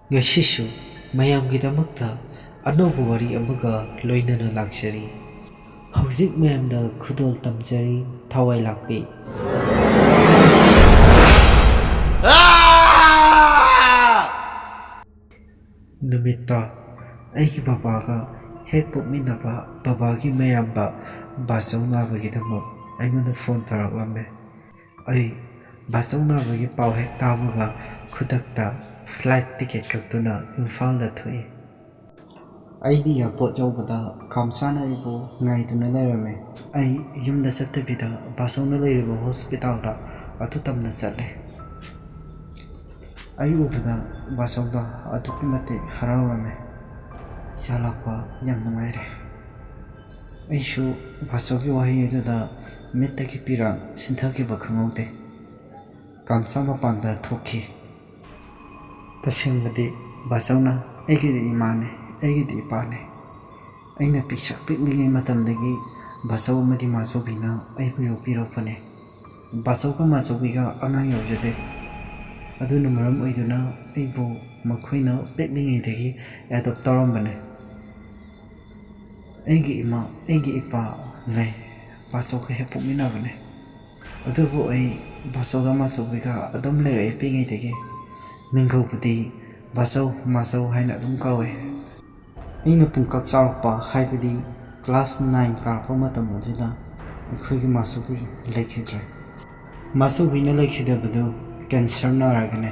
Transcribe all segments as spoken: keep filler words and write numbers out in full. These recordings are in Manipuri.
ꯉꯁꯤꯁꯨ ꯃꯌꯥꯝꯒꯤꯗꯃꯛꯇ ꯑꯅꯧꯕ ꯋꯥꯔꯤ ꯑꯃꯒ ꯂꯣꯏꯅꯅ ꯂꯥꯛꯆꯔꯤ꯫ ꯍꯧꯖꯤꯛ ꯃꯌꯥꯝꯗ ꯈꯨꯗꯣꯜ ꯇꯝꯖꯔꯤ, ꯊꯋꯥꯏ ꯂꯥꯛꯄꯤ꯫ ꯅꯨꯃꯤꯠꯇꯣ ꯑꯩꯒꯤ ꯕꯕꯥꯒ ꯍꯦꯛ ꯄꯣꯛꯃꯤꯟꯅꯕ ꯕꯕꯥꯒꯤ ꯃꯌꯥꯝꯕ ꯕꯥꯆꯧ ꯅꯥꯕꯒꯤꯗꯃꯛ ꯑꯩꯉꯣꯟꯗ ꯐꯣꯟ ꯇꯧꯔꯛꯂꯝꯃꯦ꯫ ꯑꯩ ꯕꯥꯆꯧ ꯅꯥꯕꯒꯤ ꯄꯥꯎ ꯍꯦꯛ ꯇꯥꯕꯒ ꯈꯨꯗꯛꯇ ꯐ꯭ꯂꯥꯏꯠ ꯇꯤꯀꯦꯠ ꯀꯛꯇꯨꯅ ꯏꯝꯐꯥꯜꯗ ꯊꯣꯛꯏ꯫ ꯑꯩꯗꯤ ꯑꯦꯌꯥꯔꯄꯣꯔꯠ ꯌꯧꯕꯗ ꯀꯥꯝꯁꯥꯅ ꯑꯩꯕꯨ ꯉꯥꯏꯗꯨꯅ ꯂꯩꯔꯝꯃꯦ꯫ ꯑꯩ ꯌꯨꯝꯗ ꯆꯠꯇꯕꯤꯗ ꯕꯥꯆꯧꯅ ꯂꯩꯔꯤꯕ ꯍꯣꯁꯄꯤꯇꯥꯜꯗ ꯑꯗꯨ ꯇꯝꯅ ꯆꯠꯂꯦ꯫ ꯑꯩ ꯎꯕꯗ ꯕꯥꯆꯧꯗ ꯑꯗꯨꯛꯀꯤ ꯃꯇꯤꯛ ꯍꯔꯥꯎꯔꯝꯃꯦ꯫ "ꯏꯆꯥ ꯂꯥꯛꯄ ꯌꯥꯝ ꯅꯨꯡꯉꯥꯏꯔꯦ꯫" ꯑꯩꯁꯨ ꯕꯥꯆꯧꯒꯤ ꯋꯥꯍꯩ ꯑꯗꯨꯗ ꯃꯤꯠꯇꯒꯤ ꯄꯤꯔꯥꯡ ꯁꯤꯟꯊꯈꯤꯕ ꯈꯪꯍꯧꯗꯦ꯫ ꯀꯥꯝꯆꯥ ꯃꯄꯥꯟꯗ ꯊꯣꯛꯈꯤ꯫ ꯇꯁꯦꯡꯕꯗꯤ ꯕꯥꯆꯧꯅ ꯑꯩꯒꯤꯗꯤ ꯏꯃꯥꯅꯦ, ꯑꯩꯒꯤꯗꯤ ꯏꯄꯥꯅꯦ꯫ ꯑꯩꯅ ꯄꯤꯛꯁꯛ ꯄꯤꯛꯂꯤꯉꯩ ꯃꯇꯝꯗꯒꯤ ꯕꯥꯆꯧ ꯑꯃꯗꯤ ꯃꯥꯆꯧꯕꯤꯅ ꯑꯩꯕꯨ ꯌꯣꯛꯄꯤꯔꯛꯄꯅꯦ꯫ ꯕꯥꯆꯧꯒ ꯃꯥꯆꯧꯕꯤꯒ ꯑꯉꯥꯡ ꯌꯥꯎꯖꯗꯦ꯫ ꯑꯗꯨꯅ ꯃꯔꯝ ꯑꯣꯏꯗꯨꯅ ꯑꯩꯕꯨ ꯃꯈꯣꯏꯅ ꯄꯤꯛꯂꯤꯉꯩꯗꯒꯤ ꯑꯦꯗꯣꯞ ꯇꯧꯔꯝꯕꯅꯦ꯫ ꯑꯩꯒꯤ ꯏꯃꯥ, ꯑꯩꯒꯤ ꯏꯄꯥ ꯂꯩ꯫ ꯕꯥꯆꯧꯒ ꯍꯦꯛ ꯄꯣꯛꯃꯤꯟꯅꯕꯅꯦ꯫ ꯑꯗꯨꯕꯨ ꯑꯩ ꯕꯥꯆꯧꯒ ꯃꯥꯆꯧꯕꯤꯒ ꯑꯗꯨꯝ ꯂꯩꯔꯛꯑꯦ ꯄꯤꯛꯏꯉꯩꯗꯒꯤ꯫ ꯃꯤꯡꯒꯧꯕꯗꯤ ꯕꯥꯆꯧ, ꯃꯥꯆꯧ ꯍꯥꯏꯅ ꯑꯗꯨꯝ ꯀꯧꯋꯦ꯫ ꯑꯩꯅ ꯄꯨꯡꯀꯛ ꯆꯥꯎꯔꯛꯄ, ꯍꯥꯏꯕꯗꯤ ꯀ꯭ꯂꯥꯁ ꯅꯥꯏꯟ ꯀꯥꯔꯛꯄ ꯃꯇꯝ ꯑꯗꯨꯗ ꯑꯩꯈꯣꯏꯒꯤ ꯃꯥꯆꯧꯕꯤ ꯂꯩꯈꯤꯗ꯭ꯔꯦ꯫ ꯃꯥꯆꯧꯕꯤꯅ ꯂꯩꯈꯤꯗꯕꯗꯨ ꯀꯦꯟꯁꯔ ꯅꯥꯔꯒꯅꯦ꯫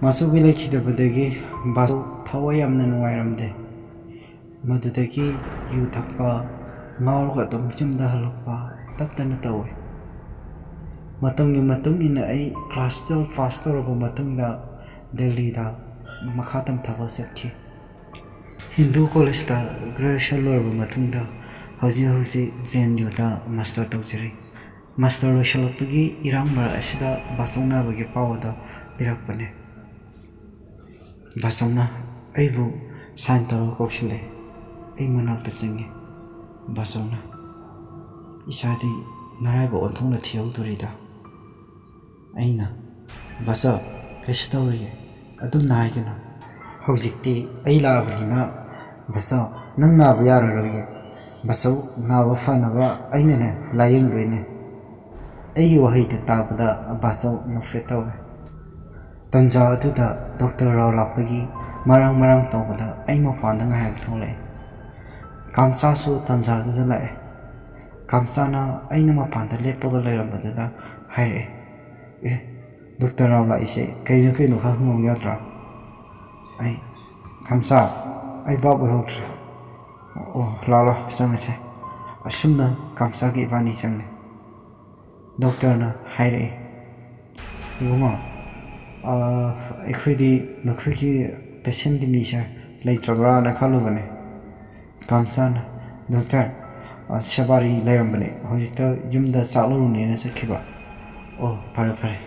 ꯃꯥꯆꯧꯕꯤ ꯂꯩꯈꯤꯗꯕꯗꯒꯤ ꯕꯥꯆꯧ ꯊꯋꯥꯏ ꯌꯥꯝꯅ ꯅꯨꯡꯉꯥꯏꯔꯝꯗꯦ꯫ ꯃꯗꯨꯗꯒꯤ ꯌꯨ ꯊꯛꯄ, ꯉꯥꯎꯔꯒ ꯑꯗꯨꯝ ꯌꯨꯝꯗ ꯍꯜꯂꯛꯄ ꯇꯠꯇꯅ ꯇꯧꯏ꯫ ꯃꯇꯝꯒꯤ ꯃꯇꯨꯡ ꯏꯟꯅ ꯑꯩ ꯀ꯭ꯂꯥꯁ ꯇꯨꯌꯦꯜꯐ ꯄꯥꯁ ꯇꯧꯔꯕ ꯃꯇꯨꯡꯗ ꯗꯦꯜꯂꯤꯗ ꯃꯈꯥ ꯇꯝꯊꯕ ꯆꯠꯈꯤ꯫ ꯍꯤꯟꯗꯨ ꯀꯣꯂꯦꯖꯇ ꯒ꯭ꯔꯦꯖꯨꯑꯦꯁꯟ ꯂꯣꯏꯔꯕ ꯃꯇꯨꯡꯗ ꯍꯧꯖꯤꯛ ꯍꯧꯖꯤꯛ ꯖꯦ ꯑꯦꯟ ꯌꯨꯗ ꯃꯥꯁꯇꯔ ꯇꯧꯖꯔꯤ꯫ ꯃꯥꯁꯇꯔ ꯂꯣꯏꯁꯤꯜꯂꯛꯄꯒꯤ ꯏꯔꯥꯡ ꯃꯔꯛ ꯑꯁꯤꯗ ꯕꯥꯆꯧ ꯅꯥꯕꯒꯤ ꯄꯥꯎ ꯑꯗꯨ ꯄꯤꯔꯛꯄꯅꯦ꯫ ꯕꯥꯆꯧꯅ ꯑꯩꯕꯨ ꯁꯥꯏꯟ ꯇꯧꯔꯒ ꯀꯧꯁꯤꯜꯂꯦ꯫ ꯑꯩ ꯃꯅꯥꯛꯇ ꯆꯪꯉꯦ꯫ ꯕꯥꯆꯧꯅ, "ꯏꯆꯥꯗꯤ ꯅꯔꯥꯏꯕꯛ ꯑꯣꯟꯊꯣꯛꯅ ꯊꯤꯍꯧꯗꯣꯔꯤꯗ꯫" ꯑꯩꯅ, "ꯕꯥꯆꯧ, ꯀꯩꯁꯨ ꯇꯧꯔꯣꯏꯌꯦ, ꯑꯗꯨꯝꯅ ꯍꯥꯏꯒꯅꯨ꯫ ꯍꯧꯖꯤꯛꯇꯤ ꯑꯩ ꯂꯥꯛꯑꯕꯅꯤꯅ ꯕꯥꯆꯧ, ꯅꯪ ꯅꯥꯕ ꯌꯥꯔꯔꯣꯏꯌꯦ꯫ ꯕꯥꯆꯧ ꯅꯥꯕ ꯐꯅꯕ ꯑꯩꯅꯅꯦ ꯂꯥꯏꯌꯦꯡꯗꯣꯏꯅꯦ꯫ ꯑꯩꯒꯤ ꯋꯥꯍꯩꯗꯨ ꯇꯥꯕꯗ ꯕꯥꯆꯧ ꯅꯣꯛꯐꯦꯠ ꯇꯧꯋꯦ꯫ ꯇꯟꯖꯥ ꯑꯗꯨꯗ ꯗꯣꯛꯇꯔ ꯔꯥꯎ ꯂꯥꯛꯄꯒꯤ ꯃꯔꯥꯡ ꯃꯔꯥꯡ ꯇꯧꯕꯗ ꯑꯩ ꯃꯄꯥꯟꯗ ꯉꯥꯏꯍꯥꯛ ꯊꯣꯛꯂꯛꯑꯦ꯫ ꯀꯥꯝꯆꯥꯁꯨ ꯇꯟꯖꯥꯗꯨꯗ ꯂꯥꯛꯑꯦ꯫ ꯀꯥꯝꯆꯥꯅ ꯑꯩꯅ ꯃꯄꯥꯟꯗ ꯂꯦꯞꯄꯒ ꯂꯩꯔꯝꯕꯗꯨꯗ ꯍꯥꯏꯔꯛꯑꯦ, "ꯑꯦ, ꯗꯣꯛꯇꯔ ꯔꯥꯎ ꯂꯥꯛꯏꯁꯦ ꯀꯩꯅꯣ ꯀꯩꯅꯣ ꯈꯔ ꯍꯪꯍꯧ ꯌꯥꯗ꯭ꯔꯥ?" ꯑꯩ, "ꯀꯥꯝꯆꯥ, ꯑꯩ ꯚꯥꯞ ꯑꯣꯏꯍꯧꯗ꯭ꯔꯦ꯫ ꯑꯣ, ꯂꯥꯛꯑꯣ, ꯂꯥꯛꯑꯣ, ꯆꯪꯉꯁꯦ꯫" ꯑꯁꯨꯝꯅ ꯀꯥꯝꯆꯥꯒ ꯏꯕꯥꯅꯤ ꯆꯪꯉꯦ꯫ ꯗꯣꯛꯇꯔꯅ ꯍꯥꯏꯔꯛꯑꯦ, "ꯏꯕꯨꯡꯉꯣ, ꯑꯥ, ꯑꯩꯈꯣꯏꯗꯤ ꯅꯈꯣꯏꯒꯤ ꯄꯦꯁꯦꯟꯒꯤ ꯃꯤꯁꯦ ꯂꯩꯇ꯭ꯔꯕ꯭ꯔꯥꯅ ꯈꯜꯂꯨꯕꯅꯦ꯫" ꯀꯥꯝꯆꯥꯅ, "ꯗꯣꯛꯇꯔ, ꯑꯥ, ꯁꯦꯕꯥꯔꯤ ꯂꯩꯔꯝꯕꯅꯦ, ꯍꯧꯖꯤꯛꯇ ꯌꯨꯝꯗ ꯆꯥꯛ ꯂꯧꯔꯨꯅꯦꯅ ꯆꯠꯈꯤꯕ꯫" "ꯑꯣ, ꯐꯔꯦ, ꯐꯔꯦ꯫"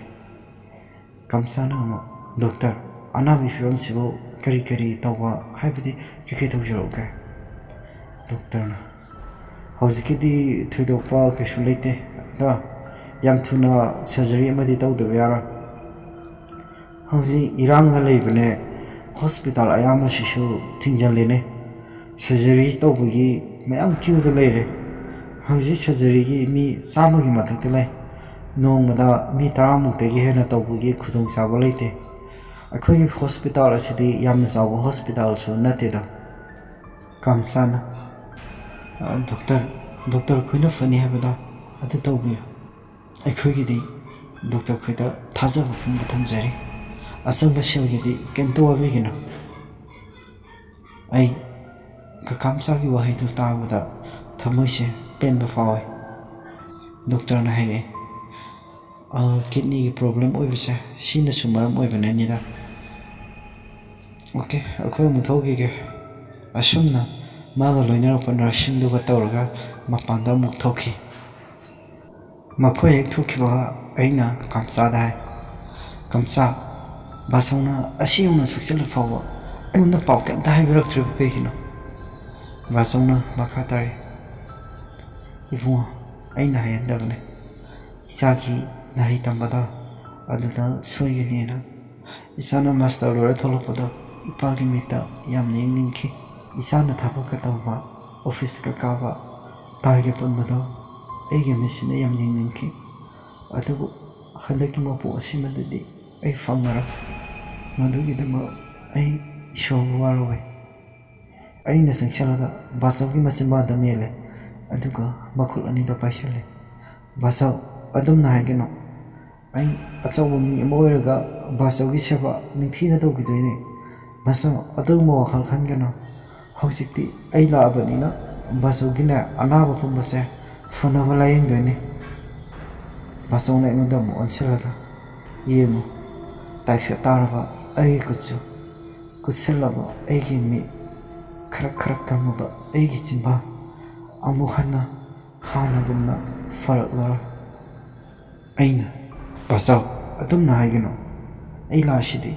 ꯀꯥꯝꯆꯥꯅ ꯑꯃꯨꯛ, "ꯗꯣꯛꯇꯔ, ꯑꯅꯥꯕꯒꯤ ꯐꯤꯕꯝꯁꯤꯕꯨ ꯀꯔꯤ ꯀꯔꯤ ꯇꯧꯕ, ꯍꯥꯏꯕꯗꯤ ꯀꯩꯀꯩ ꯇꯧꯖꯔꯛꯎꯒꯦ?" ꯗꯣꯛꯇꯔꯅ, "ꯍꯧꯖꯤꯛꯀꯤꯗꯤ ꯊꯣꯏꯗꯣꯛꯄ ꯀꯩꯁꯨ ꯂꯩꯇꯦ, ꯑꯗꯣ ꯌꯥꯝ ꯊꯨꯅ ꯁꯔꯖꯔꯤ ꯑꯃꯗꯤ ꯇꯧꯗꯕ ꯌꯥꯔꯣꯏ꯫ ꯍꯧꯖꯤꯛ ꯏꯔꯥꯡꯒ ꯂꯩꯕꯅꯦ, ꯍꯣꯁꯄꯤꯇꯥꯜ ꯑꯌꯥꯝꯕꯁꯤꯁꯨ ꯊꯤꯡꯖꯤꯜꯂꯤꯅꯦ꯫ ꯁꯔꯖꯔꯤ ꯇꯧꯕꯒꯤ ꯃꯌꯥꯝ ꯀ꯭ꯌꯨꯗ ꯂꯩꯔꯦ꯫ ꯍꯧꯖꯤꯛ ꯁꯔꯖꯔꯤꯒꯤ ꯃꯤ ꯆꯥꯝꯃꯒꯤ ꯃꯊꯛꯇ ꯂꯩ꯫ ꯅꯣꯡꯃꯗ ꯃꯤ ꯇꯔꯥꯃꯨꯛꯇꯒꯤ ꯍꯦꯟꯅ ꯇꯧꯕꯒꯤ ꯈꯨꯗꯣꯡꯆꯥꯕ ꯂꯩꯇꯦ꯫ ꯑꯩꯈꯣꯏꯒꯤ ꯍꯣꯁꯄꯤꯇꯥꯜ ꯑꯁꯤꯗꯤ ꯌꯥꯝꯅ ꯆꯥꯎꯕ ꯍꯣꯁꯄꯤꯇꯥꯜꯁꯨ ꯅꯠꯇꯦꯗ꯫" ꯀꯥꯝꯆꯥꯅ, "ꯑ, ꯗꯣꯛꯇꯔ, ꯗꯣꯛꯇꯔ ꯈꯣꯏꯅ ꯐꯅꯤ ꯍꯥꯏꯕꯗꯣ ꯑꯗꯨ ꯇꯧꯕꯤꯌꯨ꯫ ꯑꯩꯈꯣꯏꯒꯤꯗꯤ ꯗꯣꯛꯇꯔ ꯈꯣꯏꯗ ꯊꯥꯖꯕ ꯄꯨꯝꯕ ꯊꯝꯖꯔꯤ꯫ ꯑꯆꯪꯕ ꯁꯦꯜꯒꯤꯗꯤ ꯀꯩꯝꯇ ꯋꯥꯕꯤꯒꯅꯨ꯫" ꯑꯩ ꯀꯀꯥꯝꯆꯥꯒꯤ ꯋꯥꯍꯩꯗꯨ ꯇꯥꯕꯗ ꯊꯃꯣꯏꯁꯦ ꯄꯦꯟꯕ ꯐꯥꯎꯋꯦ꯫ ꯗꯣꯛꯇꯔꯅ ꯍꯥꯏꯔꯛꯑꯦ, "ꯑ, ꯀꯤꯗꯅꯤꯒꯤ ꯄ꯭ꯔꯣꯕ꯭ꯂꯦꯝ ꯑꯣꯏꯕꯁꯦ ꯁꯤꯅꯁꯨ ꯃꯔꯝ ꯑꯣꯏꯕꯅꯅꯤꯗ꯫" "ꯑꯣꯀꯦ, ꯑꯩꯈꯣꯏ ꯑꯃꯨꯛ ꯊꯣꯛꯈꯤꯒꯦ꯫" ꯑꯁꯨꯝꯅ ꯃꯥꯒ ꯂꯣꯏꯅꯔꯛꯄ ꯅꯔꯁꯁꯤꯡꯗꯨꯒ ꯇꯧꯔꯒ ꯃꯄꯥꯟꯗ ꯑꯃꯨꯛ ꯊꯣꯛꯈꯤ꯫ ꯃꯈꯣꯏ ꯍꯦꯛ ꯊꯣꯛꯈꯤꯕꯒ ꯑꯩꯅ ꯀꯥꯝꯆꯥꯗ ꯍꯥꯏ, "ꯀꯥꯝꯆꯥ, ꯕꯥꯆꯧꯅ ꯑꯁꯤ ꯌꯧꯅ ꯁꯣꯛꯆꯜꯂ ꯐꯥꯎꯕ ꯑꯩꯉꯣꯟꯗ ꯄꯥꯎ ꯀꯩꯝꯇ ꯍꯥꯏꯕꯤꯔꯛꯇ꯭ꯔꯤꯕ ꯀꯩꯒꯤꯅꯣ?" ꯕꯥꯆꯧꯅ ꯃꯈꯥ ꯇꯥꯔꯛꯏ, "ꯏꯕꯨꯡꯉꯣ, ꯑꯩꯅ ꯍꯥꯏꯍꯟꯗꯕꯅꯦ꯫ ꯏꯆꯥꯒꯤ ꯅꯍꯩ ꯇꯝꯕꯗꯣ ꯑꯗꯨꯗ ꯁꯣꯏꯒꯅꯤꯅ ꯏꯆꯥꯅ ꯃꯥꯁꯇꯔ ꯂꯣꯏꯔ ꯊꯣꯛꯂꯛꯄꯗꯣ ꯏꯄꯥꯒꯤ ꯃꯤꯠꯇ ꯌꯥꯝꯅ ꯌꯦꯡꯅꯤꯡꯈꯤ꯫ ꯏꯆꯥꯅ ꯊꯕꯛꯀ ꯇꯧꯕ, ꯑꯣꯐꯤꯁꯀ ꯀꯥꯕ, ꯇꯥꯏꯒ ꯄꯨꯟꯕꯗꯣ ꯑꯩꯒꯤ ꯃꯤꯠꯁꯤꯅ ꯌꯥꯝ ꯌꯦꯡꯅꯤꯡꯈꯤ꯫ ꯑꯗꯨꯕꯨ ꯍꯟꯗꯛꯀꯤ ꯃꯄꯣꯛ ꯑꯁꯤꯃꯗꯗꯤ ꯑꯩ ꯐꯪꯉꯔꯣꯏ꯫ ꯃꯗꯨꯒꯤꯗꯃꯛ ꯑꯩ ꯏꯁꯣꯔꯕꯨ ꯋꯥꯔꯧꯏ꯫ ꯑꯩꯅ ꯆꯪꯁꯤꯜꯂꯒ ꯕꯥꯆꯧꯒꯤ ꯃꯆꯤꯟꯕꯥꯟꯗ ꯃꯦꯜꯂꯦ, ꯑꯗꯨꯒ ꯃꯈꯨꯠ ꯑꯅꯤꯗꯣ ꯄꯥꯏꯁꯤꯜꯂꯦ꯫ "ꯕꯥꯆꯧ, ꯑꯗꯨꯝꯅ ꯍꯥꯏꯒꯅꯨ꯫ ꯑꯩ ꯑꯆꯧꯕ ꯃꯤ ꯑꯃ ꯑꯣꯏꯔꯒ ꯕꯥꯆꯧꯒꯤ ꯁꯦꯕꯥ ꯅꯤꯡꯊꯤꯅ ꯇꯧꯈꯤꯗꯣꯏꯅꯦ꯫ ꯕꯥꯆꯧ, ꯑꯗꯨꯒꯨꯝꯕ ꯋꯥꯈꯜ ꯈꯟꯒꯅꯨ꯫ ꯍꯧꯖꯤꯛꯇꯤ ꯑꯩ ꯂꯥꯛꯑꯕꯅꯤꯅ ꯕꯥꯆꯧꯒꯤꯅꯦ ꯑꯅꯥꯕ ꯄꯨꯝꯕꯁꯦ ꯐꯅꯕ ꯂꯥꯌꯦꯡꯗꯣꯏꯅꯦ꯫ ꯕꯥꯆꯧꯅ ꯑꯩꯉꯣꯟꯗ ꯑꯃꯨꯛ ꯑꯣꯟꯁꯤꯜꯂꯒ, ꯌꯦꯡꯉꯨ, ꯇꯥꯏꯐꯦꯠ ꯇꯥꯔꯕ ꯑꯩꯒꯤ ꯀꯨꯠꯁꯨ, ꯀꯨꯠꯁꯤꯜꯂꯕ ꯑꯩꯒꯤ ꯃꯤꯠ, ꯈꯔꯛ ꯈꯔꯛ ꯀꯪꯉꯕ ꯑꯩꯒꯤ ꯆꯤꯟꯕꯥꯟ ꯑꯃꯨꯛ ꯍꯟꯅ ꯍꯥꯟꯅꯒꯨꯝꯅ ꯐꯔꯛꯂꯔꯣꯏ꯫" ꯑꯩꯅ, "ꯕꯥꯆꯧ, ꯑꯗꯨꯝꯅ ꯍꯥꯏꯒꯅꯨ꯫ ꯑꯩ ꯂꯥꯛꯏꯁꯤꯗꯤ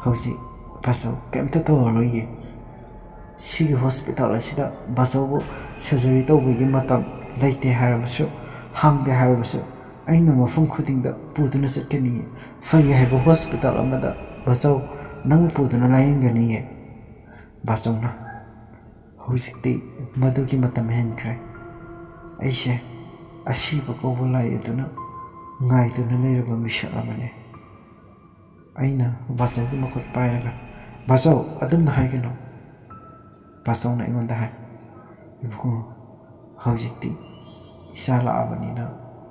ꯍꯧꯖꯤꯛ꯫ ꯕꯥꯆꯧ, ꯀꯩꯝꯇ ꯇꯧꯔꯔꯣꯏꯌꯦ꯫ ꯁꯤꯒꯤ ꯍꯣꯁꯄꯤꯇꯥꯜ ꯑꯁꯤꯗ ꯕꯥꯆꯧꯕꯨ ꯁꯔꯖꯔꯤ ꯇꯧꯕꯒꯤ ꯃꯇꯝ ꯂꯩꯇꯦ ꯍꯥꯏꯔꯕꯁꯨ, ꯍꯥꯡꯗꯦ ꯍꯥꯏꯔꯕꯁꯨ, ꯑꯩꯅ ꯃꯐꯝ ꯈꯨꯗꯤꯡꯗ ꯄꯨꯗꯨꯅ ꯆꯠꯀꯅꯤꯌꯦ꯫ ꯐꯩ ꯍꯥꯏꯕ ꯍꯣꯁꯄꯤꯇꯥꯜ ꯑꯃꯗ ꯕꯥꯆꯧ ꯅꯪꯕꯨ ꯄꯨꯗꯨꯅ ꯂꯥꯌꯦꯡꯒꯅꯤꯌꯦ꯫" ꯕꯥꯆꯧꯅ, "ꯍꯧꯖꯤꯛꯇꯤ ꯃꯗꯨꯒꯤ ꯃꯇꯝ ꯍꯦꯟꯈ꯭ꯔꯦ꯫ ꯑꯩꯁꯦ ꯑꯁꯤꯕ ꯀꯧꯕ ꯂꯥꯏ ꯑꯗꯨꯅ ꯉꯥꯏꯗꯨꯅ ꯂꯩꯔꯕ ꯃꯤꯁꯛ ꯑꯃꯅꯤ꯫" ꯑꯩꯅ ꯕꯥꯆꯧꯒꯤ ꯃꯈꯨꯠ ꯄꯥꯏꯔꯒ, "ꯕꯥꯆꯧ, ꯑꯗꯨꯝꯅ ꯍꯥꯏꯒꯅꯨ꯫" ꯕꯥꯆꯧꯅ ꯑꯩꯉꯣꯟꯗ ꯍꯥꯏ, "ꯏꯕꯨꯡꯉꯣ, ꯍꯧꯖꯤꯛꯇꯤ ꯏꯆꯥ ꯂꯥꯛꯑꯕꯅꯤꯅ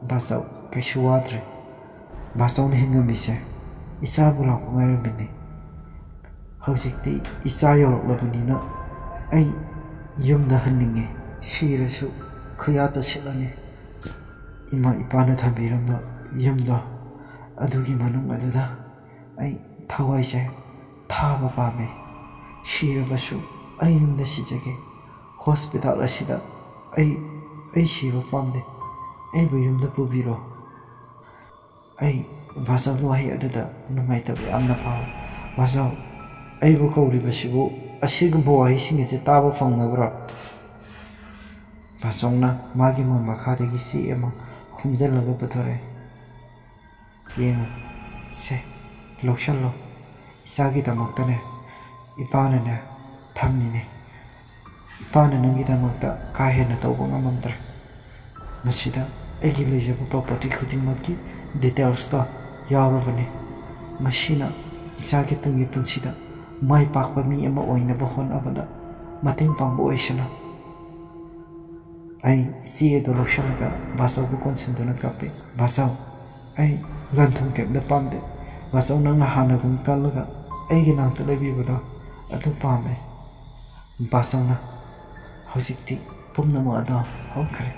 ꯕꯥꯆꯧ ꯀꯩꯁꯨ ꯋꯥꯗ꯭ꯔꯦ꯫ ꯕꯥꯆꯧꯅ ꯍꯤꯡꯉꯝꯃꯤꯁꯦ ꯏꯆꯥꯕꯨ ꯂꯥꯛꯄ ꯉꯥꯏꯔꯝꯃꯤꯅꯤ꯫ ꯍꯧꯖꯤꯛꯇꯤ ꯏꯆꯥ ꯌꯧꯔꯛꯂꯕꯅꯤꯅ ꯑꯩ ꯌꯨꯝꯗ ꯍꯟꯅꯤꯡꯉꯦ꯫ ꯁꯤꯔꯁꯨ ꯈꯨꯌꯥꯠꯇ ꯁꯤꯠꯂꯅꯤ꯫ ꯏꯃꯥ ꯏꯄꯥꯅ ꯊꯝꯕꯤꯔꯝꯕ ꯌꯨꯝꯗꯣ, ꯑꯗꯨꯒꯤ ꯃꯅꯨꯡ ꯑꯗꯨꯗ ꯑꯩ ꯊꯋꯥꯏꯁꯦ ꯊꯥꯕ ꯄꯥꯝꯃꯦ꯫ ꯁꯤꯔꯕꯁꯨ ꯑꯩ ꯌꯨꯝꯗ ꯁꯤꯖꯒꯦ꯫ ꯍꯣꯁꯄꯤꯇꯥꯜ ꯑꯁꯤꯗ ꯑꯩ, ꯑꯩ ꯁꯤꯕ ꯄꯥꯝꯗꯦ꯫ ꯑꯩꯕꯨ ꯌꯨꯝꯗ ꯄꯨꯕꯤꯔꯣ꯫" ꯑꯩ ꯕꯥꯆꯧꯒꯤ ꯋꯥꯍꯩ ꯑꯗꯨꯗ ꯅꯨꯡꯉꯥꯏꯇꯕ ꯌꯥꯝꯅ ꯐꯥꯎꯏ꯫ "ꯕꯥꯆꯧ, ꯑꯩꯕꯨ ꯀꯧꯔꯤꯕꯁꯤꯕꯨ ꯑꯁꯤꯒꯨꯝꯕ ꯋꯥꯍꯩꯁꯤꯡ ꯑꯁꯤ ꯇꯥꯕ ꯐꯪꯅꯕ꯭ꯔꯥ?" ꯕꯥꯆꯧꯅ ꯃꯥꯒꯤ ꯃꯣꯟ ꯃꯈꯥꯗꯒꯤ ꯆꯦ ꯑꯃ ꯈꯣꯝꯖꯤꯜꯂꯒ ꯄꯨꯊꯣꯔꯛꯑꯦ꯫ "ꯌꯦꯡꯉꯨ, ꯁꯦ, ꯂꯧꯁꯜꯂꯣ꯫ ꯏꯆꯥꯒꯤꯗꯃꯛꯇꯅꯦ ꯏꯄꯥꯅꯅꯦ ꯊꯝꯃꯤꯅꯦ꯫ ꯏꯄꯥꯅ ꯅꯪꯒꯤꯗꯃꯛꯇ ꯀꯥ ꯍꯦꯟꯅ ꯇꯧꯕ ꯉꯝꯃꯝꯗ꯭ꯔꯦ꯫ ꯃꯁꯤꯗ ꯑꯩꯒꯤ ꯂꯩꯖꯕ ꯄ꯭ꯔꯣꯄꯔꯇꯤ ꯈꯨꯗꯤꯡꯃꯛꯀꯤ ꯗꯤꯇꯦꯜꯁꯇꯣ ꯌꯥꯎꯔꯕꯅꯤ꯫ ꯃꯁꯤꯅ ꯏꯆꯥꯒꯤ ꯇꯨꯡꯒꯤ ꯄꯨꯟꯁꯤꯗ ꯃꯥꯏ ꯄꯥꯛꯄ ꯃꯤ ꯑꯃ ꯑꯣꯏꯅꯕ ꯍꯣꯠꯅꯕꯗ ꯃꯇꯦꯡ ꯄꯥꯡꯕ ꯑꯣꯏꯁꯅꯨ꯫ ꯑꯩ ꯆꯦ ꯑꯗꯨ ꯂꯧꯁꯤꯜꯂꯒ ꯕꯥꯆꯧꯕꯨ ꯀꯣꯟꯁꯤꯟꯗꯨꯅ ꯀꯞꯄꯤ꯫ "ꯕꯥꯆꯧ, ꯑꯩ ꯂꯟ ꯊꯨꯝ ꯀꯩꯝꯇ ꯄꯥꯝꯗꯦ꯫ ꯕꯥꯆꯧ, ꯅꯪꯅ ꯍꯥꯟꯅꯒꯨꯝ ꯀꯜꯂꯒ ꯑꯩꯒꯤ ꯅꯥꯛꯇ ꯂꯩꯕꯤꯕꯗꯣ ꯑꯗꯨ ꯄꯥꯝꯃꯦ꯫ ꯕꯥꯆꯧꯅ ꯍꯧꯖꯤꯛꯇꯤ ꯄꯨꯝꯅꯃꯛ ꯑꯗꯣ ꯍꯧꯈ꯭ꯔꯦ꯫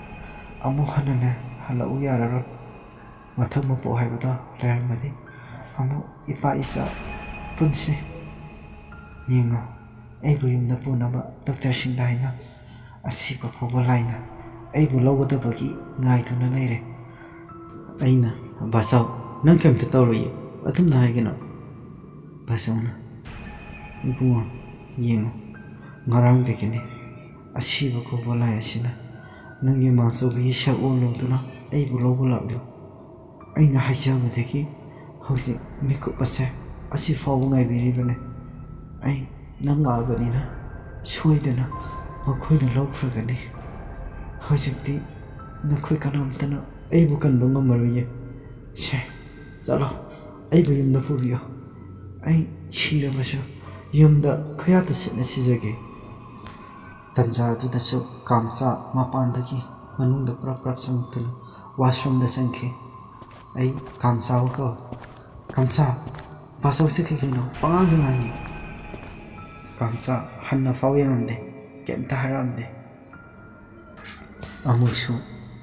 ꯑꯃꯨꯛ ꯍꯟꯅꯅꯦ ꯍꯜꯂꯛꯎ ꯌꯥꯔꯔꯣꯏ꯫ ꯃꯊꯧ ꯃꯄꯣꯛ ꯍꯥꯏꯕꯗꯣ ꯂꯩꯔꯝꯃꯗꯤ ꯑꯃꯨꯛ ꯏꯄꯥ ꯏꯆꯥ ꯄꯨꯟꯁꯤ꯫ ꯌꯦꯡꯉꯣ, ꯑꯩꯕꯨ ꯌꯨꯝꯗ ꯄꯨꯅꯕ ꯗꯣꯛꯇꯔꯁꯤꯡꯗ ꯍꯥꯏꯅ ꯑꯁꯤꯕ ꯐꯥꯎꯕ ꯂꯥꯏꯅ ꯑꯩꯕꯨ ꯂꯧꯒꯗꯕꯒꯤ ꯉꯥꯏꯗꯨꯅ ꯂꯩꯔꯦ꯫" ꯑꯩꯅ, "ꯕꯥꯆꯧ, ꯅꯪ ꯀꯩꯝꯇ ꯇꯧꯔꯣꯏꯌꯦ, ꯑꯗꯨꯝꯅ ꯍꯥꯏꯒꯅꯣ꯫" ꯕꯥꯆꯧꯅ, "ꯏꯕꯨꯡꯉꯣ, ꯌꯦꯡꯉꯣ, ꯉꯔꯥꯡꯗꯒꯤꯅꯦ ꯑꯁꯤꯕ ꯀꯧꯕ ꯂꯥꯏ ꯑꯁꯤꯅ ꯅꯪꯒꯤ ꯃꯥꯆꯧꯕꯤꯒꯤ ꯁꯛ ꯑꯣꯜꯂꯨꯗꯨꯅ ꯑꯩꯕꯨ ꯂꯧꯕ ꯂꯥꯛꯂꯤ꯫ ꯑꯩꯅ ꯍꯥꯏꯖꯕꯗꯒꯤ ꯍꯧꯖꯤꯛ ꯃꯤꯀꯨꯞ ꯑꯁꯦ ꯑꯁꯤ ꯐꯥꯎꯕ ꯉꯥꯏꯕꯤꯔꯤꯕꯅꯦ꯫ ꯑꯩ ꯅꯪ ꯂꯥꯛꯑꯕꯅꯤꯅ ꯁꯣꯏꯗꯅ ꯃꯈꯣꯏꯅ ꯂꯧꯈ꯭ꯔꯒꯅꯤ꯫ ꯍꯧꯖꯤꯛꯇꯤ ꯅꯈꯣꯏ ꯀꯅꯥꯝꯇꯅ ꯑꯩꯕꯨ ꯀꯟꯕ ꯉꯝꯃꯔꯣꯏꯌꯦ꯫ ꯁꯦ, ꯆꯠꯂꯣ, ꯑꯩꯕꯨ ꯌꯨꯝꯗ ꯄꯨꯕꯤꯌꯣ꯫ ꯑꯩ ꯁꯤꯔꯕꯁꯨ ꯌꯨꯝꯗ ꯈꯨꯌꯥ ꯇꯨꯁꯤꯠꯅ ꯁꯤꯖꯒꯦ꯫" ꯇꯟꯖꯥ ꯑꯗꯨꯗꯁꯨ ꯀꯥꯝꯆꯥ ꯃꯄꯥꯟꯗꯒꯤ ꯃꯅꯨꯡꯗ ꯄ꯭ꯔꯞ ꯄ꯭ꯔꯞ ꯆꯪꯉꯛꯇꯨꯅ ꯋꯥꯁꯔꯨꯝꯗ ꯆꯪꯈꯤ꯫ ꯑꯩ ꯀꯥꯝꯆꯥꯕꯨ ꯀꯧꯏ꯫ "ꯀꯥꯝꯆꯥ, ꯕꯥꯆꯧꯁꯦ ꯀꯩꯒꯤꯅꯣ ꯄꯉꯥꯡꯗ ꯉꯥꯡꯉꯤ?" ꯀꯥꯝꯆꯥ ꯍꯟꯅ ꯐꯥꯎ ꯌꯦꯡꯉꯝꯗꯦ, ꯀꯩꯝꯇ ꯍꯥꯏꯔꯛꯑꯝꯗꯦ꯫ ꯑꯃꯨꯛꯁꯨ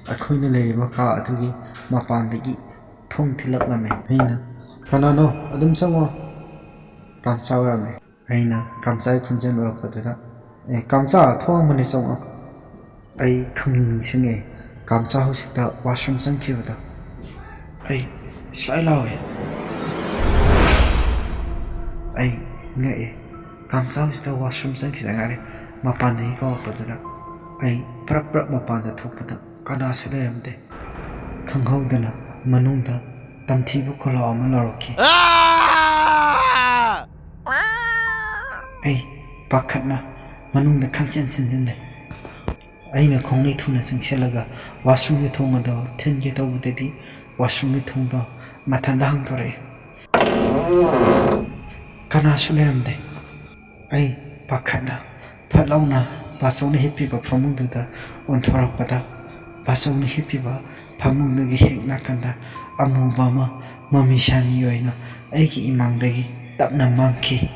ꯑꯩꯈꯣꯏꯅ ꯂꯩꯔꯤꯕ ꯀꯥ ꯑꯗꯨꯒꯤ ꯃꯄꯥꯟꯗꯒꯤ ꯊꯣꯡ ꯊꯤꯜꯂꯛꯂꯝꯃꯤ꯫ ꯑꯩꯅ, "ꯀꯅꯥꯅꯣ? ꯑꯗꯨꯝ ꯆꯪꯉꯣ꯫" ꯀꯥꯝꯆꯥ ꯑꯣꯏꯔꯝꯃꯤ꯫ ꯑꯩꯅ ꯀꯥꯝꯆꯥꯒꯤ ꯈꯣꯟꯖꯦꯜ ꯑꯣꯏꯔꯛꯄꯗꯨꯗ, "ꯑꯦ, ꯀꯥꯝꯆꯥ, ꯊꯣꯡ ꯍꯥꯡꯕꯅꯦ, ꯆꯪꯉꯛꯑꯣ꯫" ꯑꯩ ꯈꯪꯅꯤꯡ ꯅꯤꯡꯁꯤꯡꯉꯦ, ꯀꯥꯝꯆꯥ ꯍꯧꯖꯤꯛꯇ ꯋꯥꯁꯔꯨꯝ ꯆꯪꯈꯤꯕꯗꯣ꯫ ꯑꯩ ꯁ꯭ꯋꯥꯏ ꯂꯥꯎꯋꯦ꯫ ꯑꯩ ꯉꯛꯑꯦ꯫ ꯀꯥꯝꯆꯥ ꯍꯧꯖꯤꯛꯇ ꯋꯥꯁꯔꯨꯝ ꯆꯪꯈꯤꯗ ꯉꯥꯏꯔꯤ꯫ ꯃꯄꯥꯟꯗꯒꯤ ꯀꯧꯔꯛꯄꯗꯨꯗ ꯑꯩ ꯄ꯭ꯔꯞ ꯄ꯭ꯔꯞ ꯃꯄꯥꯟꯗ ꯊꯣꯛꯄꯗ ꯀꯅꯥꯁꯨ ꯂꯩꯔꯝꯗꯦ꯫ ꯈꯪꯍꯧꯗꯅ ꯃꯅꯨꯡꯗ ꯇꯝꯊꯤꯕ ꯈꯣꯜꯂꯥꯎ ꯑꯃ ꯂꯥꯎꯔꯛꯈꯤ꯫ ꯑꯩ ꯄꯥꯈꯠꯅ ꯃꯅꯨꯡꯗ ꯈꯪꯆꯦꯟ ꯆꯦꯟꯁꯤꯜꯂꯦ꯫ ꯑꯩꯅ ꯈꯣꯡꯅꯩ ꯊꯨꯅ ꯆꯪꯁꯤꯜꯂꯒ ꯋꯥꯁꯔꯨꯝꯒꯤ ꯊꯣꯡ ꯑꯗꯣ ꯊꯤꯟꯒꯦ ꯇꯧꯕꯗꯗꯤ, ꯋꯥꯁꯔꯨꯝꯒꯤ ꯊꯣꯡꯗꯣ ꯃꯊꯟꯇ ꯍꯥꯡꯗꯣꯔꯛꯑꯦ꯫ ꯀꯅꯥꯁꯨ ꯂꯩꯔꯝꯗꯦ꯫ ꯑꯩ ꯄꯥꯈꯠꯅ ꯐꯠ ꯂꯥꯎꯅ ꯕꯥꯆꯧꯅ ꯍꯤꯞꯄꯤꯕ ꯐꯃꯨꯡꯗꯨꯗ ꯑꯣꯟꯊꯣꯔꯛꯄꯗ, ꯕꯥꯆꯧꯅ ꯍꯤꯞꯄꯤꯕ ꯐꯃꯨꯡꯗꯨꯒꯤ ꯍꯦꯛ ꯅꯥꯀꯟꯗ ꯑꯃꯨꯕ ꯑꯃ ꯃꯃꯤ ꯁꯥꯃꯤ ꯑꯣꯏꯅ ꯑꯩꯒꯤ ꯏꯃꯥꯡꯗꯒꯤ ꯇꯞꯅ ꯃꯥꯡꯈꯤ꯫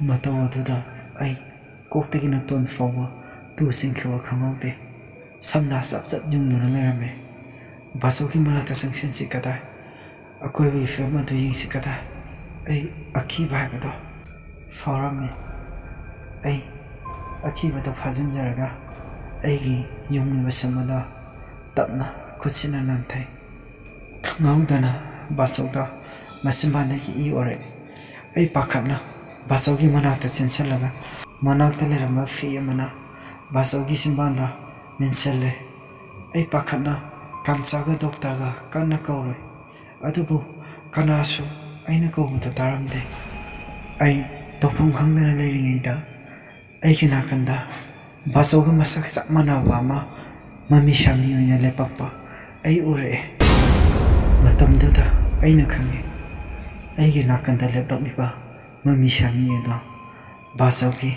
ꯃꯇꯧ ꯑꯗꯨꯗ ꯑꯩ ꯀꯣꯛꯇꯒꯤ ꯅꯥꯇꯣꯟ ꯐꯥꯎꯕ ꯇꯨ ꯆꯤꯡꯈꯤꯕ ꯈꯪꯍꯧꯗꯦ꯫ ꯁꯝꯅ ꯆꯞ ꯆꯞ ꯌꯨꯡꯗꯨꯅ ꯂꯩꯔꯝꯃꯦ꯫ ꯕꯥꯆꯧꯒꯤ ꯃꯅꯥꯛꯇ ꯆꯪꯁꯤꯟꯁꯤ ꯀꯗꯥꯏ? ꯑꯀꯣꯏꯕꯒꯤ ꯐꯤꯕꯝ ꯑꯗꯨ ꯌꯦꯡꯁꯤ ꯀꯗꯥꯏ? ꯑꯩ ꯑꯀꯤꯕ ꯍꯥꯏꯕꯗꯣ ꯐꯥꯎꯔꯝꯃꯤ꯫ ꯑꯩ ꯑꯀꯤꯕꯗꯣ ꯐꯥꯖꯤꯟꯖꯔꯒ ꯑꯩꯒꯤ ꯌꯨꯡꯂꯤꯕ ꯁꯝ ꯑꯗꯣ ꯇꯞꯅ ꯈꯨꯠꯁꯤꯅ ꯅꯥꯟꯊꯩ꯫ ꯈꯪꯍꯧꯗꯅ ꯕꯥꯆꯧꯗ ꯃꯆꯤꯟꯕꯥꯟꯗꯒꯤ ꯏ ꯑꯣꯔꯛꯏ꯫ ꯑꯩ ꯄꯥꯈꯠꯅ ꯕꯥꯆꯧꯒꯤ ꯃꯅꯥꯛꯇ ꯆꯦꯟꯁꯤꯜꯂꯒ ꯃꯅꯥꯛꯇ ꯂꯩꯔꯝꯕ ꯐꯤ ꯑꯃꯅ ꯕꯥꯆꯧꯒꯤ ꯆꯤꯟꯕꯥꯟꯗ ꯃꯦꯟꯁꯤꯜꯂꯦ꯫ ꯑꯩ ꯄꯥꯈꯠꯅ ꯀꯥꯝꯆꯥꯒ ꯗꯣꯛꯇꯔꯒ ꯀꯟꯅ ꯀꯧꯔꯨꯏ꯫ ꯑꯗꯨꯕꯨ ꯀꯅꯥꯁꯨ ꯑꯩꯅ ꯀꯧꯕꯗ ꯇꯥꯔꯝꯗꯦ꯫ ꯑꯩ ꯇꯧꯐꯝ ꯈꯪꯗꯅ ꯂꯩꯔꯤꯉꯩꯗ ꯑꯩꯒꯤ ꯅꯥꯀꯟꯗ ꯕꯥꯆꯧꯒ ꯃꯁꯛ ꯆꯞ ꯃꯥꯟꯅꯕ ꯑꯃ ꯃꯃꯤ ꯁꯥꯃꯤ ꯑꯣꯏꯅ ꯂꯦꯞꯄꯛꯄ ꯑꯩ ꯎꯔꯛꯑꯦ꯫ ꯃꯇꯝꯗꯨꯗ ꯑꯩꯅ ꯈꯪꯉꯦ, ꯑꯩꯒꯤ ꯅꯥꯀꯟꯗ ꯂꯦꯞꯂꯛꯂꯤꯕ ꯃꯃꯤ ꯁꯥꯃꯤ ꯑꯗꯣ ꯕꯥꯆꯧꯒꯤ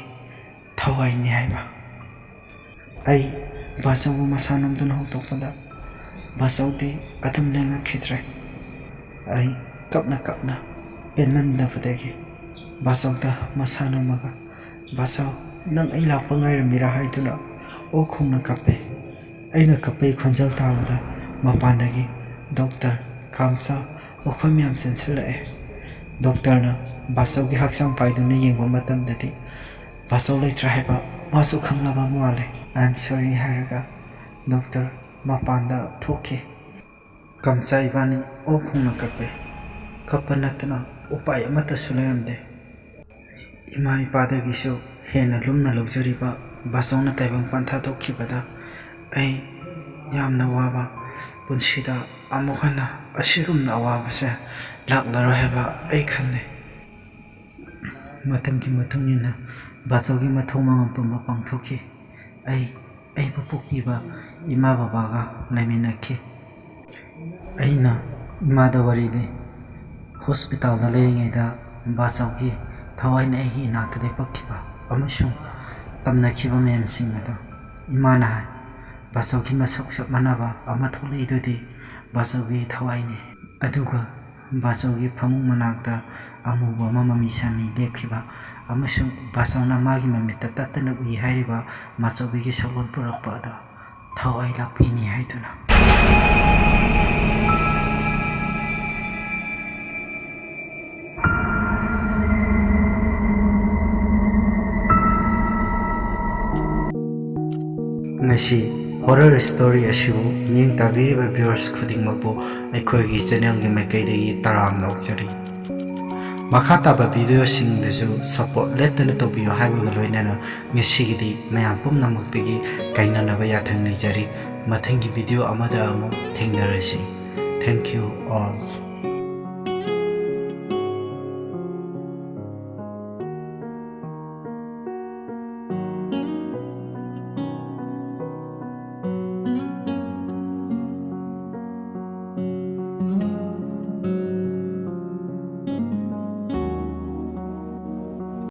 ꯊꯋꯥꯏꯅꯤ ꯍꯥꯏꯕ꯫ ꯑꯩ ꯕꯥꯆꯧꯕꯨ ꯃꯁꯥ ꯅꯣꯝꯗꯨꯅ ꯍꯧꯗꯣꯛꯄꯗ ꯕꯥꯆꯧꯗꯤ ꯑꯗꯨꯝ ꯂꯦꯡꯉꯛꯈꯤꯗ꯭ꯔꯦ꯫ ꯑꯩ ꯀꯞꯅ ꯀꯞꯅ ꯄꯦꯟꯃꯟꯗꯕꯗꯒꯤ ꯕꯥꯆꯧꯗ ꯃꯁꯥ ꯅꯣꯝꯃꯒ, "ꯕꯥꯆꯧ, ꯅꯪ ꯑꯩ ꯂꯥꯛꯄ ꯉꯥꯏꯔꯝꯃꯤꯔꯥ?" ꯍꯥꯏꯗꯨꯅ ꯑꯣꯛ ꯈꯣꯡꯅ ꯀꯞꯄꯦ꯫ ꯑꯩꯅ ꯀꯞꯄꯒꯤ ꯈꯣꯟꯖꯦꯜ ꯇꯥꯕꯗ ꯃꯄꯥꯟꯗꯒꯤ ꯗꯣꯛꯇꯔ, ꯀꯥꯝꯆꯥ, ꯃꯈꯣꯏ ꯃꯌꯥꯝ ꯆꯦꯟꯁꯤꯜꯂꯛꯑꯦ꯫ ꯗꯣꯛꯇꯔꯅ ꯕꯥꯆꯧꯒꯤ ꯍꯛꯆꯥꯡ ꯄꯥꯏꯗꯨꯅ ꯌꯦꯡꯕ ꯃꯇꯝꯗꯗꯤ ꯕꯥꯆꯧ ꯂꯩꯇ꯭ꯔꯦ ꯍꯥꯏꯕ ꯃꯥꯁꯨ ꯈꯪꯂꯕ ꯃꯥꯜꯂꯦ꯫ "I am sorry" ꯍꯥꯏꯔꯒ ꯗꯣꯛꯇꯔ ꯃꯄꯥꯟꯗ ꯊꯣꯛꯈꯤ꯫ ꯀꯥꯝꯆꯥ ꯏꯕꯥꯅꯤ ꯑꯣꯛ ꯈꯣꯡꯅ ꯀꯞꯄꯦ꯫ ꯀꯞꯄ ꯅꯠꯇꯅ ꯎꯄꯥꯏ ꯑꯃꯠꯇꯁꯨ ꯂꯩꯔꯝꯗꯦ꯫ ꯏꯃꯥ ꯏꯄꯥꯗꯒꯤꯁꯨ ꯍꯦꯟꯅ ꯂꯨꯝꯅ ꯂꯧꯖꯔꯤꯕ ꯕꯥꯆꯧꯅ ꯇꯥꯏꯕꯪ ꯄꯥꯟ ꯊꯥꯗꯣꯛꯈꯤꯕꯗ ꯑꯩ ꯌꯥꯝꯅ ꯋꯥꯕ, ꯄꯨꯟꯁꯤꯗ ꯑꯃꯨꯛ ꯍꯟꯅ ꯑꯁꯤꯒꯨꯝꯅ ꯑꯋꯥꯕꯁꯦ ꯂꯥꯛꯂꯔꯣꯏ ꯍꯥꯏꯕ ꯑꯩ ꯈꯜꯂꯦ꯫ ꯃꯇꯝꯒꯤ ꯃꯇꯨꯡ ꯏꯟꯅ ꯕꯥꯆꯧꯒꯤ ꯃꯊꯧ ꯃꯉꯝ ꯄꯨꯝꯕ ꯄꯥꯡꯊꯣꯛꯈꯤ꯫ ꯑꯩ ꯑꯩꯕꯨ ꯄꯣꯛꯄꯤꯕ ꯏꯃꯥ ꯕꯕꯥꯒ ꯂꯩꯃꯤꯟꯅꯈꯤ꯫ ꯑꯩꯅ ꯏꯃꯥꯗ ꯋꯥꯔꯤ ꯂꯤ꯫ ꯍꯣꯁꯄꯤꯇꯥꯜꯗ ꯂꯩꯔꯤꯉꯩꯗ ꯕꯥꯆꯧꯒꯤ ꯊꯋꯥꯏꯅ ꯑꯩꯒꯤ ꯏꯅꯥꯛꯇ ꯂꯦꯞꯄꯛꯈꯤꯕ ꯑꯃꯁꯨꯡ ꯇꯝꯅꯈꯤꯕ ꯃꯌꯥꯝꯁꯤꯡ ꯑꯗꯨ ꯏꯃꯥꯅ ꯍꯥꯏ꯫ ꯕꯥꯆꯧꯒꯤ ꯃꯁꯛ ꯆꯞ ꯃꯥꯟꯅꯕ ꯑꯃ ꯊꯣꯛꯂꯛꯏꯗꯨꯗꯤ ꯕꯥꯆꯧꯒꯤ ꯊꯋꯥꯏꯅꯤ꯫ ꯑꯗꯨꯒ ꯕꯥꯆꯧꯒꯤ ꯐꯃꯨꯡ ꯃꯅꯥꯛꯇ ꯑꯃꯨꯕ ꯑꯃ ꯃꯃꯤ ꯁꯥꯃꯤ ꯂꯦꯞꯈꯤꯕ ꯑꯃꯁꯨꯡ ꯕꯥꯆꯧꯅ ꯃꯥꯒꯤ ꯃꯃꯤꯠꯇ ꯇꯠꯇꯅ ꯎꯏ ꯍꯥꯏꯔꯤꯕ ꯃꯥꯆꯧꯕꯤꯒꯤ ꯁꯛꯂꯣꯟ ꯄꯨꯔꯛꯄ ꯑꯗꯣ ꯊꯋꯥꯏ ꯂꯥꯛꯄꯤꯅꯤ ꯍꯥꯏꯗꯨꯅ꯫ ꯉꯁꯤ ꯍꯣꯔꯔ ꯁ꯭ꯇꯣꯔꯤ ꯑꯁꯤꯕꯨ ꯃꯤꯠꯌꯦꯡ ꯇꯥꯕꯤꯔꯤꯕ ꯚ꯭ꯌꯨꯋꯔꯁ ꯈꯨꯗꯤꯡꯃꯛꯄꯨ ꯑꯩꯈꯣꯏꯒꯤ ꯆꯦꯅꯦꯜꯒꯤ ꯃꯥꯏꯀꯩꯗꯒꯤ ꯇꯔꯥꯝꯅ ꯑꯣꯛꯆꯔꯤ꯫ ꯃꯈꯥ ꯇꯥꯕ ꯚꯤꯗꯤꯑꯣꯁꯤꯡꯗꯁꯨ ꯁꯄꯣꯔꯠ ꯂꯦꯞꯇꯅ ꯇꯧꯕꯤꯌꯨ ꯍꯥꯏꯕꯒ ꯂꯣꯏꯅꯅ ꯉꯁꯤꯒꯤꯗꯤ ꯃꯌꯥꯝ ꯄꯨꯝꯅꯃꯛꯇꯒꯤ ꯀꯥꯏꯅꯅꯕ ꯌꯥꯊꯪ ꯅꯤꯖꯔꯤ꯫ ꯃꯊꯪꯒꯤ ꯚꯤꯗꯤꯑꯣ ꯑꯃꯗ ꯑꯃꯨꯛ ꯊꯦꯡꯅꯔꯁꯤ꯫ Thank you all.